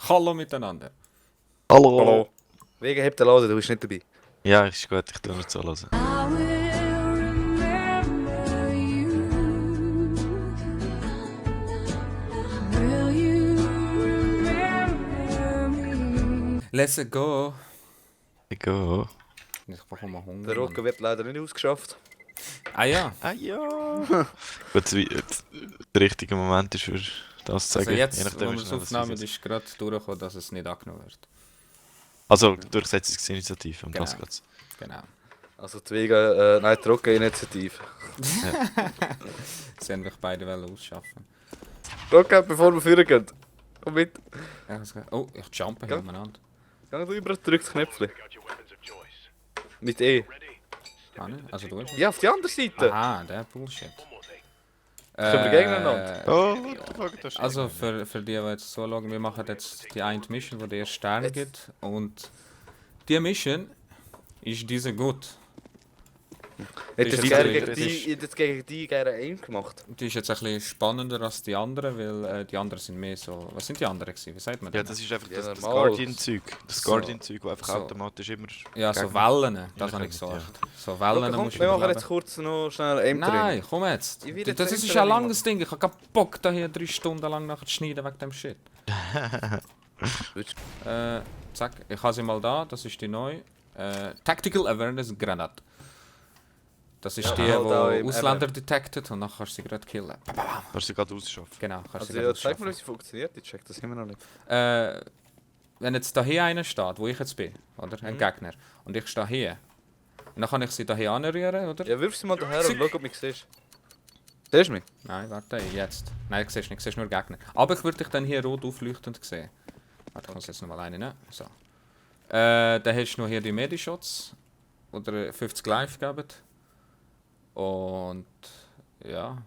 Hallo miteinander. Hallo. Hallo. Wegen hebt der Laden, du bist nicht dabei. Ja, ist gut, ich tu nur zuhören. I will remember you. Will you remember me? Let's go. Ich gehe. Ich brauche mal Hunger. Der Rücken wird leider nicht ausgeschafft. Ah ja. Ah ja. Gut, der richtige Moment ist für das zu Also sagen. jetzt, Je nachdem, wo wie wir es schnell das aufnehmen, ist. ist gerade durchgekommen, dass es nicht angenommen wird. Also, Durchsetzungsinitiative, um das Genau. geht's. Genau. Also die Wege, nein, die Rücken-Initiative. Sie haben mich beide wollen ausschaffen. Rücken, bevor wir führen gehen. Komm mit. Ja, oh, ich jumpe hier Ja. umeinander. Geh drüber, drück das Knöpfchen. Mit E. Ah, ne? Also du hast Ja, auf die andere Seite. Aha, der Bullshit. Können wir gegeneinander? Oh, das ist Also für die, die jetzt so schauen, wir machen jetzt die eine Mission, wo der erste Stern Jetzt. gibt. Und die Mission ist diese gut. Hätte ist jetzt gerne jetzt- gegen die, jetzt gegen die gerne Aim gemacht. Die ist jetzt ein bisschen spannender als die anderen, weil die anderen sind mehr so... Was sind die anderen gewesen? Wie sagt man Ja, denn? das ist einfach Ja, das normal. Guardian-Zeug. Das So. Guardian-Zeug, das einfach So. automatisch immer... Ja, so Gegner- Wellen, das Gegner habe ich kommen, gesagt. So Wellen Komm, musst du wir machen überleben. jetzt kurz noch schnell Aim Nein, komm jetzt. Ich will jetzt Das Aim ist ein Training langes Ding. Ich habe keinen Bock, da hier 3 Stunden lang nachher zu schneiden wegen dem Shit. Zack, ich habe sie mal da. Das ist die neue. Tactical Awareness Granate. Das ist Ja, die, halt auch die im Ausländer detected und dann kannst du sie gerade killen. Kannst du sie gerade ausschaffen. Genau, kannst Also sie ja, gerade zeig mir, wie ausschaffen. sie funktioniert. Ich check das immer noch nicht. Wenn jetzt da hier einer steht, wo ich jetzt bin, oder? Ein Gegner, und ich stehe hier, und dann kann ich sie da hier anrühren, oder? Ja, wirf sie mal daher und schau, ob du mich siehst. Siehst du mich? Nein, warte, jetzt. Nein, ich sehe nicht, ich sehe nur Gegner. Aber ich würde dich dann hier rot aufleuchtend sehen. Warte, ich muss jetzt nochmal eine, ne? So. Dann hast du noch hier die Medishots, oder 50 Life geben. Und ja.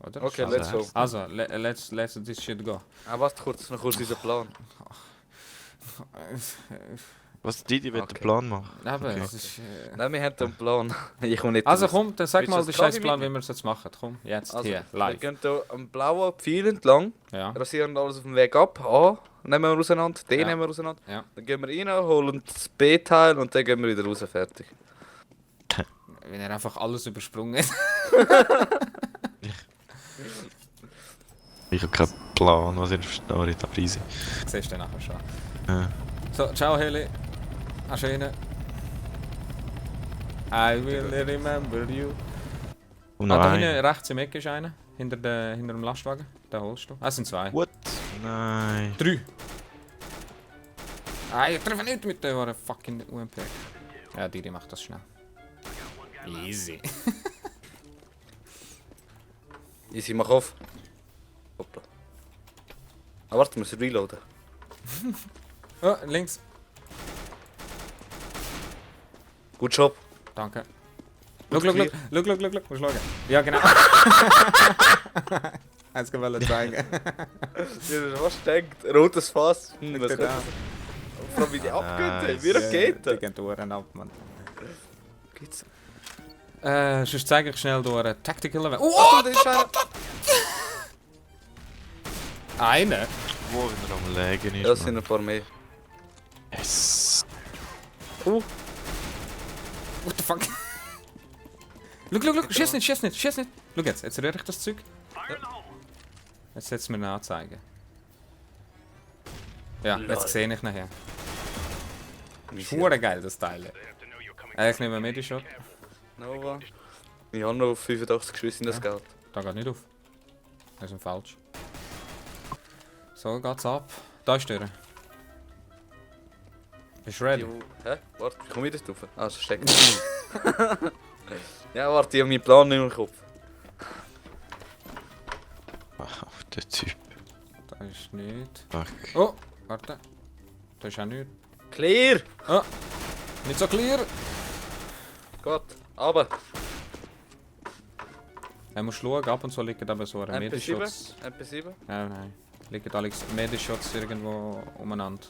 Oder? Okay, also, let's go. Also, let's this shit go. Ah, warte kurz, noch kurz unseren Plan. Was, die will Okay. den Plan machen? Aber Okay. es ist, Nein, wir haben einen Plan. Ich komme nicht Also raus. komm, dann sag Willst du mal das den Kadi Scheißplan, wie mitnehmen? wir es jetzt machen. Komm, jetzt Also, hier, wir live. gehen hier am blauen Pfeil entlang, Ja, rasieren alles auf dem Weg ab. A nehmen wir auseinander, D Ja. nehmen wir auseinander. ja. Dann gehen wir rein, holen das B-Teil und dann gehen wir wieder raus, fertig. Wenn er einfach alles übersprungen hat. Ich habe keinen Plan, was ihr versteht, aber easy. Siehst du nachher schon. Ja. So, ciao Heli. Hast du rein? I will remember you. Oh Ah, da nein. hinten rechts im Eck ist einer. Hinter dem Lastwagen. Den holst du. Ah, es sind 2. What? Nein. 3. Ah, ich treffe nicht mit der fucking UMP. Ja, die macht das schnell. Easy. Easy, mach auf. Hoppla. Ah, warte, wir müssen reloaden. Oh, links. Gut Job. Danke. Gut Look. clear. Look. Musst schauen. Ja, genau. Hast du gewollt zeigen. Ja, was denkt? Rotes Fass. Was Genau. könnte Vor allem wie die abgehen. Nice. Wie geht Die das? gehen durch ab, Mann. Geht's? Sonst zeige ich schnell durch Tactical Event. Oh, da ist einer. Eine? Wo er am Legen ist. Ja, es Mann. sind ein paar mehr. Yes. What the fuck? Look, schieß nicht. Schau jetzt rühre ich das Zeug. Jetzt setzt mir eine Anzeige. Ja, jetzt sehe ich nachher. Schwere geil, das Teil. Ich nehme einen Medishot. Nova. Ich habe noch 85 Schüsse in das Ja. Geld. Da geht nicht auf. Das ist ein falsch. So geht's ab. Da ist der. Bist du ready? Hä? Warte, ich komme wieder drauf. Ah, es steckt. Ja, warte, ich habe meinen Plan nicht mehr im Kopf. Wow, der Typ. Da ist nicht. Fuck. Oh, warte. Da ist auch nichts. Clear! Oh, nicht so clear. Gut, aber. Er muss schauen, ab und zu liegen aber so ein MP7? Medishots. MP7? Nein. Liegen alle Medishots irgendwo umeinander.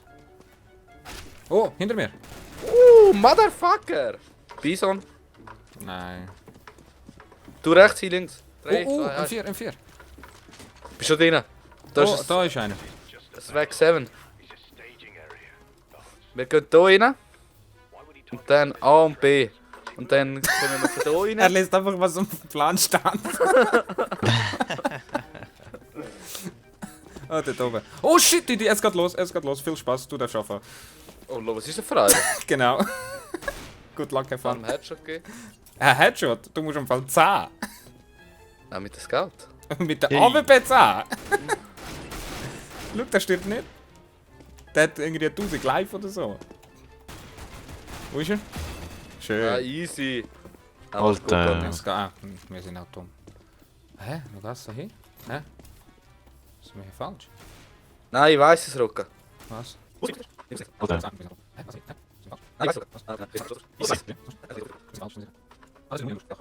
Oh, hinter mir! Motherfucker! Bison. Nein. Du rechts, hier links. 3, Oh, 2, 1. M4. Bist du drin? Da Oh, ist da ist einer. es weg 7. Wir gehen hier rein. Und dann A und B. Und dann können wir von hier Er rein. lässt einfach, was auf dem Plan steht. Oh, dort oben. Oh shit, es geht los, es geht los. Viel Spaß, du darfst anfangen. Oh, was ist das für einer? Genau. Good luck, have Vor fun. allem Headshot gegeben. Ein Headshot, du musst im Fall 10. Auch mit dem Scout. Mit der Hey. AWP 10. Schau, der stirbt nicht. Der hat irgendwie 1000 live oder so. Wo ist er? Schön. Ja, easy. Alter. Es geht, wir sind auch dumm. Hä? Wo geht's da hin? Hä? Sind wir hier falsch? Nein, ich weiss es, Rocker. Was? Oder? Hä? Was? Hä? Sind wir falsch? Nein, ich weiss es. Sind wir falsch? Also, wir müssen doch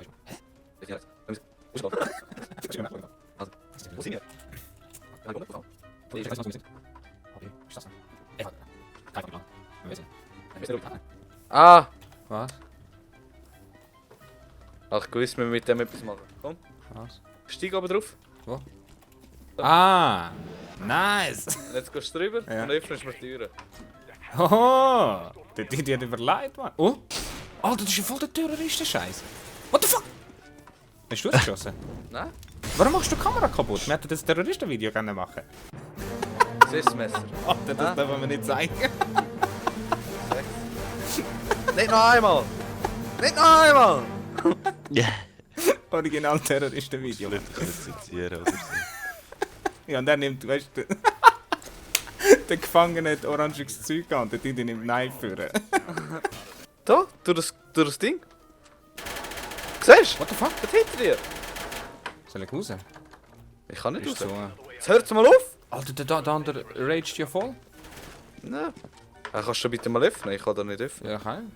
Ah! Was? Ach, ich wusste, wir mit dem etwas machen. Komm, Was? steig oben drauf. Ah! Nice! Und jetzt gehst du drüber Ja. und öffnest mir die Türen. Hoho! Die hat überlegt, Mann. Oh! Alter, das ist ja voll der Terroristen-Scheiß. What the fuck? Hast du es geschossen? Nein? Warum machst du die Kamera kaputt? Wir hätten das Terroristenvideo können machen. Das ist das Messer. Alter, das dürfen wir nicht zeigen. Nicht noch einmal! Nicht noch einmal! Ja. Original Terroristenvideo. Vielleicht kann ich es zensieren oder so. Ja, und er nimmt, weißt du, der Gefangene hat oranges Zeug an und der Tinte nimmt Knife führen. Da, durch das Ding. Siehst du? What the fuck? Das hinter dir. Soll ich raus? Ich kann nicht Ist raus. so. Jetzt hört's mal auf! Alter, der andere raged ja voll. Nein. Kannst du bitte mal öffnen? Ich kann da nicht öffnen. Ja, kann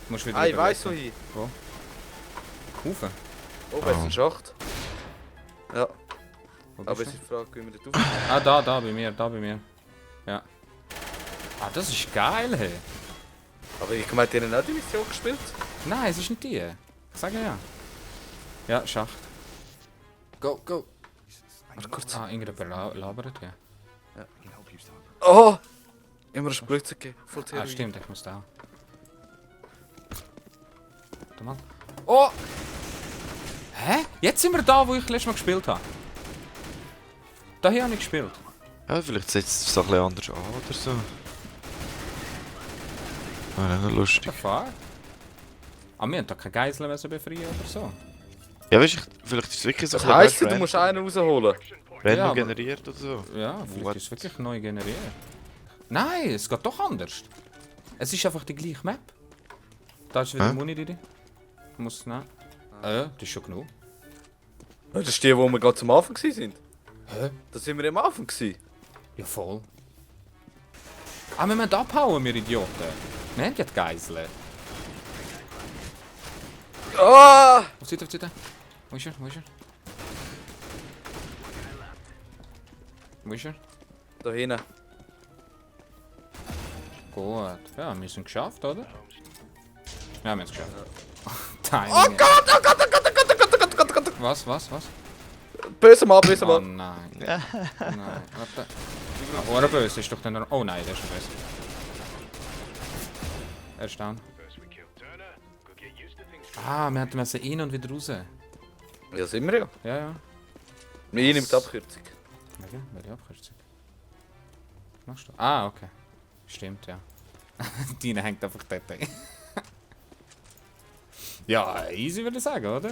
ich. Musst wieder Ah, ich weiss überlegen. wohin. Rauf. Oben ist ein Schacht. Ja, Wo aber bist es du? ist die Frage, wie wir dort rauf. Ah, da bei mir, da bei mir. Ja. Ah, das ist geil, hey. Aber ich meine, die haben auch die Mission gespielt. Nein, es ist nicht die. Ich sage ja. Ja, Schacht. Go, go. Warte kurz. Ah, irgendjemand labert, ja. Oh! Immer eine Spritze gegeben. Voll Ah, Theorie. stimmt, ich muss da. Warte mal. Oh! Hä? Jetzt sind wir da, wo ich letztes Mal gespielt habe. Da hier habe ich gespielt. Ja, vielleicht setzt es so ein bisschen anders an oder so. Wäre auch noch lustig. The fuck? Ah, wir haben da keine Geiseln müssen befreien oder so. Ja, weißt du, vielleicht ist es wirklich so Das ein heisst, bisschen du musst einen rausholen. random Ja, aber- generiert oder so. Ja, vielleicht What? ist es wirklich neu generiert. Nein, es geht doch anders. Es ist einfach die gleiche Map. Da ist wieder Hä? Muni drin. Muss nehmen. Das ist schon genug. Das ist die, wo wir gerade zum Anfang waren. Hä? Da sind wir am Anfang gewesen. Ja, voll. Ah, wir müssen abhauen, wir Idioten. Wir haben ja die Geiseln. Ah! Wo ist er? Wo ist er? Wo ist er? Wo ist er? Da hinten. Gut. Ja, wir sind geschafft, oder? Ja, wir haben es geschafft. Timing. Oh Gott, oh Gott, oh Gott, oh Gott, oh Gott, oh Gott, oh Gott, oh Gott. Was? Böse Mann, böse Oh Mann. nein. Nein, warte. Ah, Ohrenböse ist doch dann... Oh nein, der ist schon böse. Er ist down. Ah, wir hätten rein und wieder raus. Ja, sind wir ja. Ja, ja. Wir nehmen die Abkürzung. Welche Abkürzung? Was machst du? Ah, okay. Stimmt, ja. Deine hängt einfach dort. Ja, easy würde ich sagen, oder?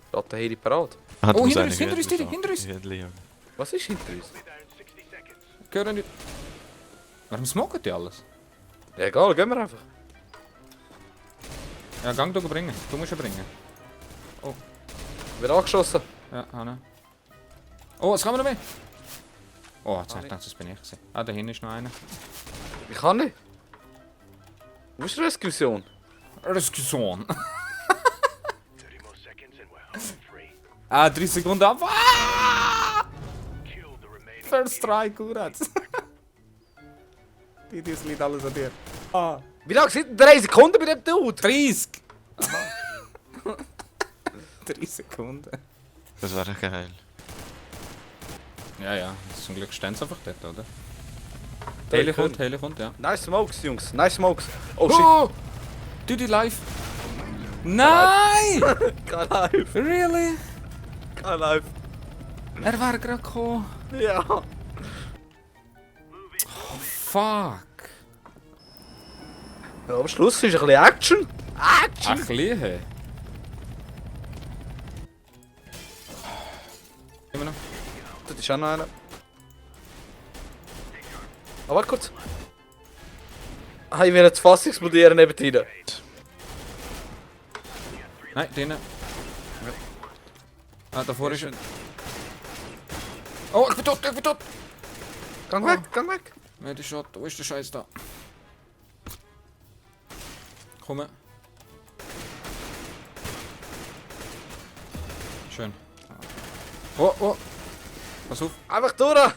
Steht der Heli parat? Ah, du Oh, musst hinter eigentlich uns, wieder hinter uns, so- hinter uns. Hinter uns. Was ist hinter uns? Gehören nicht. Warum smoken die alles? Ja, egal, gehen wir einfach. Ja, gang du bringen. Du musst ihn bringen. Wird angeschossen. Ja, Hanna. Oh, es kommen noch mehr. Oh, jetzt habe ich gedacht, das bin ich gewesen. Ah, da hinten ist noch einer. Ich kann nicht. Wo ist die Rescue-Mission? Rescue. Ah, 3 Sekunden ab. Ah! First Strike, Uratz. Die liegt alles an dir. Ah. Wie lange sind denn 3 Sekunden bei dem Dude? 30! 3 Sekunden. Das wäre geil. Ja, ja. Zum Glück stehen sie einfach dort, oder? Heli kommt, ja. Nice Smokes, Jungs. Nice Smokes. Oh shit. Oh! Didi live! Nein! Kein Live. Really? Kein Live. Er wäre gerade gekommen. Ja. Fuck! Ja, am Schluss ist ein bisschen Action. Ein bisschen. Immer noch. Das ist auch noch einer. Aber warte kurz. Ah, ich will das Fass explodieren neben dir. Nein, drinnen. Ah, davor ist er. Oh, ich bin tot, ich bin tot! Gang weg, gang weg. Medishot, wo ist der Scheiß da? Komm. Schön. Oh, oh! Pass auf! Einfach durch.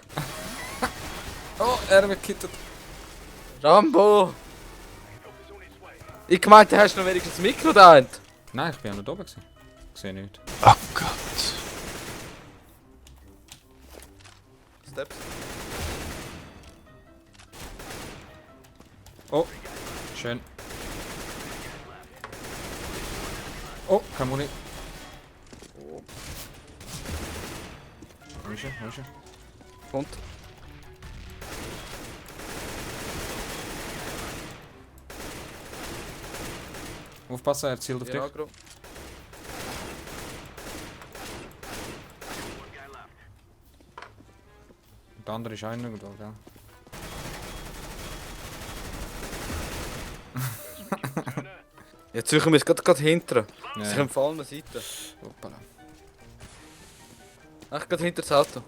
Oh, er wird gekittet! Rambo. Ich meinte, hast du noch wenigstens das Mikro da? Nein, ich bin ja noch da oben gewesen. Ich sehe nichts. Oh Gott. Steps. Oh! Schön. Oh, kein Muni. Wo ist er? Wo ist er? Und? Aufpassen, er zielt auf dich. Ja, Agro. Der andere ist auch nicht da, gell? Jetzt suchen wir es gerade hinter. Ja. Sie können von allen Seiten. Hoppala. Echt gerade hinter das Auto.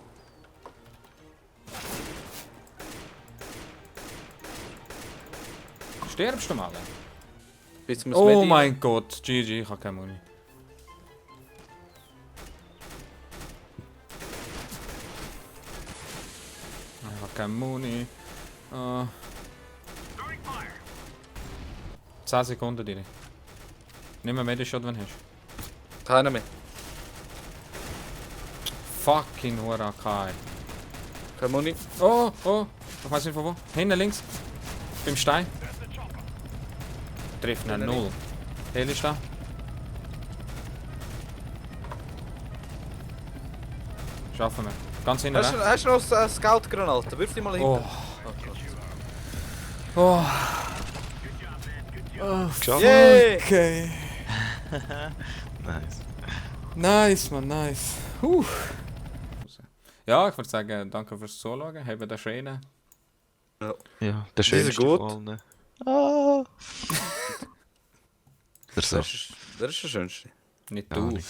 Stirbst du mal? Jetzt muss Oh Medi- mein Gott, GG, ich habe keine Muni. Ich habe keine Muni. 10 Sekunden, Dini. Nimm einen Medishot, wenn du hast. Keiner mehr. Fucking Hurakai. Kein Muni. Oh, oh. Ich weiß nicht von wo. Hinten links. Beim Stein. Trifft ihn Hinten null. Heli ist da. Schaffen wir. Ganz hinten Hast rechts. du noch eine Scout-Granate? Wirf die mal hinter. Oh. Oh. Geschafft. Yay! Okay. Nice. Nice, man, nice. Ja, ich würde sagen, danke fürs Zuschauen. Haben den Schönen. Ja, der Die sind schönste gut. von allen. Ah. Der so. Das ist der schönste. Nicht Ja, du. nicht.